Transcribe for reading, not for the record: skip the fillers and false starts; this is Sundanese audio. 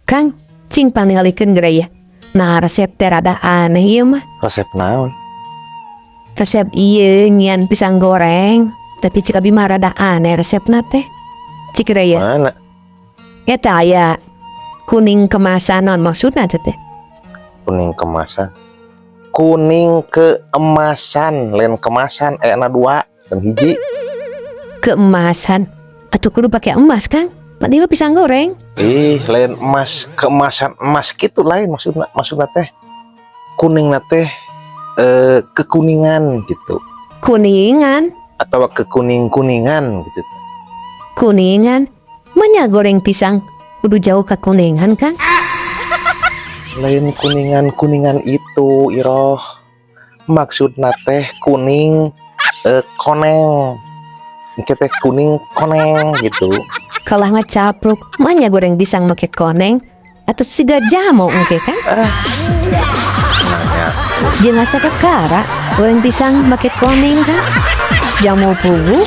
Kang, cing paningalikeun geura ya. Nah, resep teh rada aneh ieu mah. Resep naon? Resep ieu nyian pisang goreng, tapi cik abi mah rada aneh resepna teh. Cik geura ya. Mana? Eta aya kuning kemasan, naon maksudna teh teh? Kuning kemasan. Kuning keemasan, lain kemasan, ayana dua dan hiji. Keemasan. Atuh kudu pakai emas, Kang. Pan ieu mah pisang goreng. Ih, lain emas, keemasan emas gitu lain maksudna. Maksudna teh kuning teh kekuningan gitu. Kuningan, atau kekuning-kuningan gitu. Kuningan. Manya goreng pisang kudu jauh ke kuningan, Kang? Lain kuningan-kuningan itu, Iroh. Maksudna teh kuning koneng. Engke teh kuning koneng gitu. Kalah ngacapruk, manya goreng pisang make koneng atau siga jamu engke kan? Ah. Nanya. Jeung asa kakara goreng pisang make koneng kan? Jamu puguh.